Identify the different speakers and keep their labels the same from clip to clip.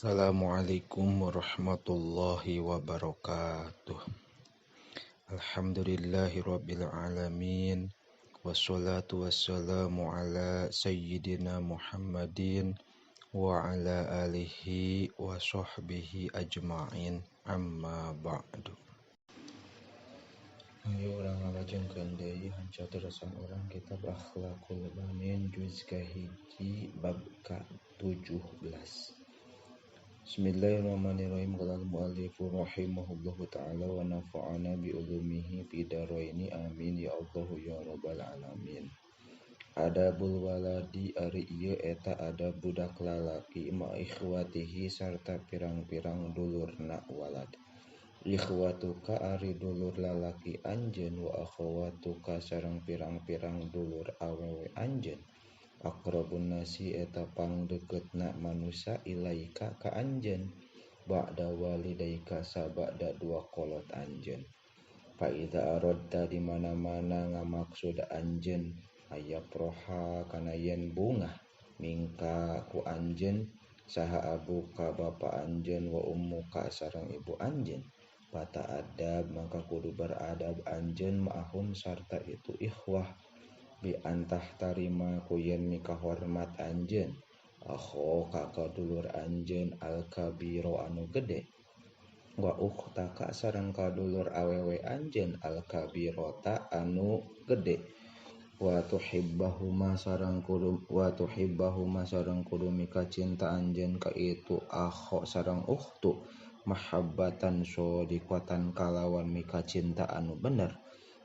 Speaker 1: Assalamualaikum warahmatullahi wabarakatuh. Alhamdulillahirabbil alamin. Wassalatu wassalamu ala sayyidina Muhammadin wa ala alihi wa sahbihi ajma'in. Amma ba'du. Ayo urang ngalajengkeun deui hanca terusan urang kitab Akhlaqul Banin juz kahiji bab ka-17. Bismillahirrahmanirrahim. Qala al-muallifu rahimahullahu ta'ala wa nafa'ana bi ulumihi fid dharaini amin ya Allahu ya rabbal alamin. Adabul waladi ari ieu eta adab budak lalaki ma ikhwatihi sarta pirang-pirang dulurna walad. Ikhwatuka ari dulur lalaki anjeun wa akhawatuka sareng pirang-pirang dulur awewe anjeun. Aqrabun nasi eta pangdeukeutna manusa ilaika ka anjeun ba'da walidaika sabada dua kolot anjeun. Fa idza aradta di mana-mana ngamaksud anjeun aya proha kana yen bungah mingka ku anjeun saha abuka bapa anjeun wa ummuka sareng ibu anjeun. Fata adab maka kudu beradab anjeun ma'ahum sarta itu ikhwah bi antah tarima ku yen mikahormat anjeun akhoka ka dulur anjeun al kabiro anu gede wa ukhtaka sareng ka dulur awewe anjeun al kabirota anu gede wa tuhibbahuma sareng kudu wa tuhibbahuma sareng kudu mika cinta anjeun ka itu akho sareng ukhtu mahabbatan shodiqatan kalawan mika cinta anu bener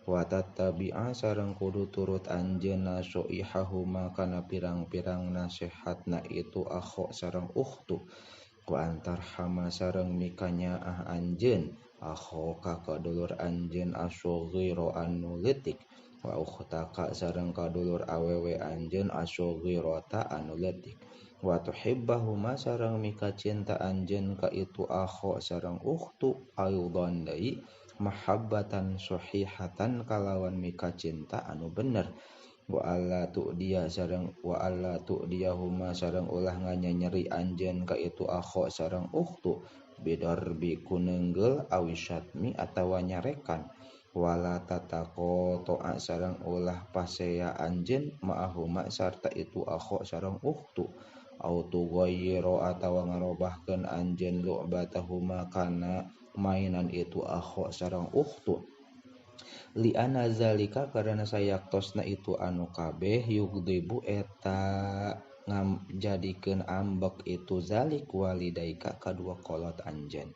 Speaker 1: wa tattabi'a sareng kudu turut anjeun nasoihahuma kana pirang-pirang nasihatna itu akho sareng ukhtu wa antarhama sareng mikanyaah anjeun akho ka kadulur anjeun asghira anu leutik wa ukhtaka sareng kadulur awewe anjeun asghirata anu leutik wa tuhibbahuma sareng mika cinta anjeun ka itu akho sareng ukhtu aidan deui mahabbatan sahihatan kalawan mika cinta anu bener wa alla tu dia sareng wa alla tu diahuma sareng ulah nganyeri anjeun ka itu akho sareng ukhtu bidarbi kunenggel awisyatmi atawa nyarekan wala tataqo to'a sareng ulah pasea anjeun ma'ahuma sarta itu akho sareng ukhtu au tughayyiru atawa ngarobahkeun anjeun lu'batahuma kana mainan itu akho sareng ukhtu li anna zalika karena sayaktosna itu anu kabeh yugdibu eta ngamjadikeun ambek itu zalik walidaika kadua kolot anjeun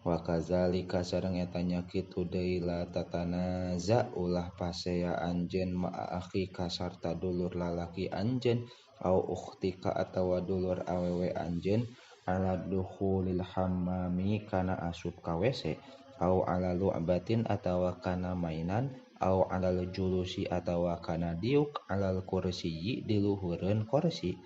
Speaker 1: wa kazalika sareng eta nya kitu deui la tatanaza ulah pasea anjeun ma'a akhika sarta dulur lalaki anjeun au ukhtika atawa dulur awewe anjeun ala dukhulil hammami kana asup ka WC au ala lu'batin atawa kana mainan au alal julusi atawa kana diuk alal kursiyyi di luhureun kursi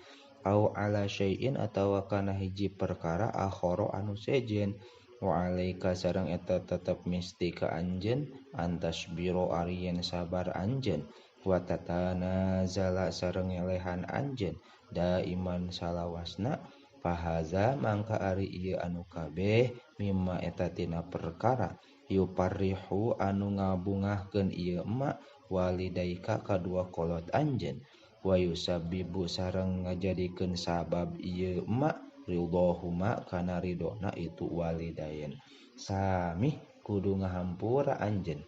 Speaker 1: au ala syai'in atawa kana hiji perkara akhara anu sejen wa alaika sareng eta tetep misti ka anjeun antasbiro ari yen sabar anjeun wa tatanazala sareng ngelehan anjeun daiman salawasna fahaza mangka ari ieu anu kabeh mimma eta tina perkara yuparrihu anu ngabungahkeun ieu emma walidaika kadua kolot anjeun wa yusabbibu sareng ngajadikeun sabab ieu emma ridhohuma kana ridona itu walidain sami kudu ngahampura anjeun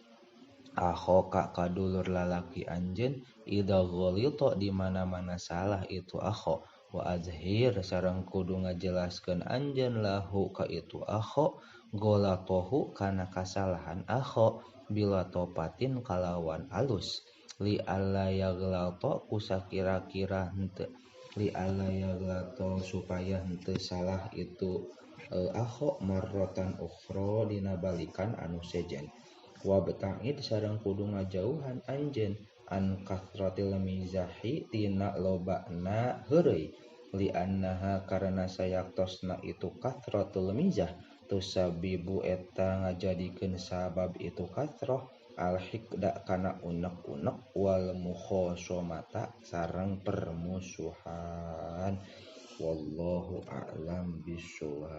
Speaker 1: akhoka kadulur lalaki anjeun idza ghalita di mana-mana salah itu akho wa azhir sareng kudu ngajelaskeun anjeun lahu ka itu akho golatohu kana kasalahan akho bila topatin kalawan alus li alla yaghlato kusakira-kira henteu li alla yaghlato supaya henteu salah itu akho marratan ukhra dina balikan anu sejen wa bata'id sareng kudu ngajauhan anjeun an kathratil mizahi tina lobana heureuy li annaha karena sayaktosna itu kathratul mizah tusabibu eta ngajadikeun sabab itu kathrah al hikda kana unek-unek wal mukhosomata sareng permusuhan. Wallahu a'lam bishawab.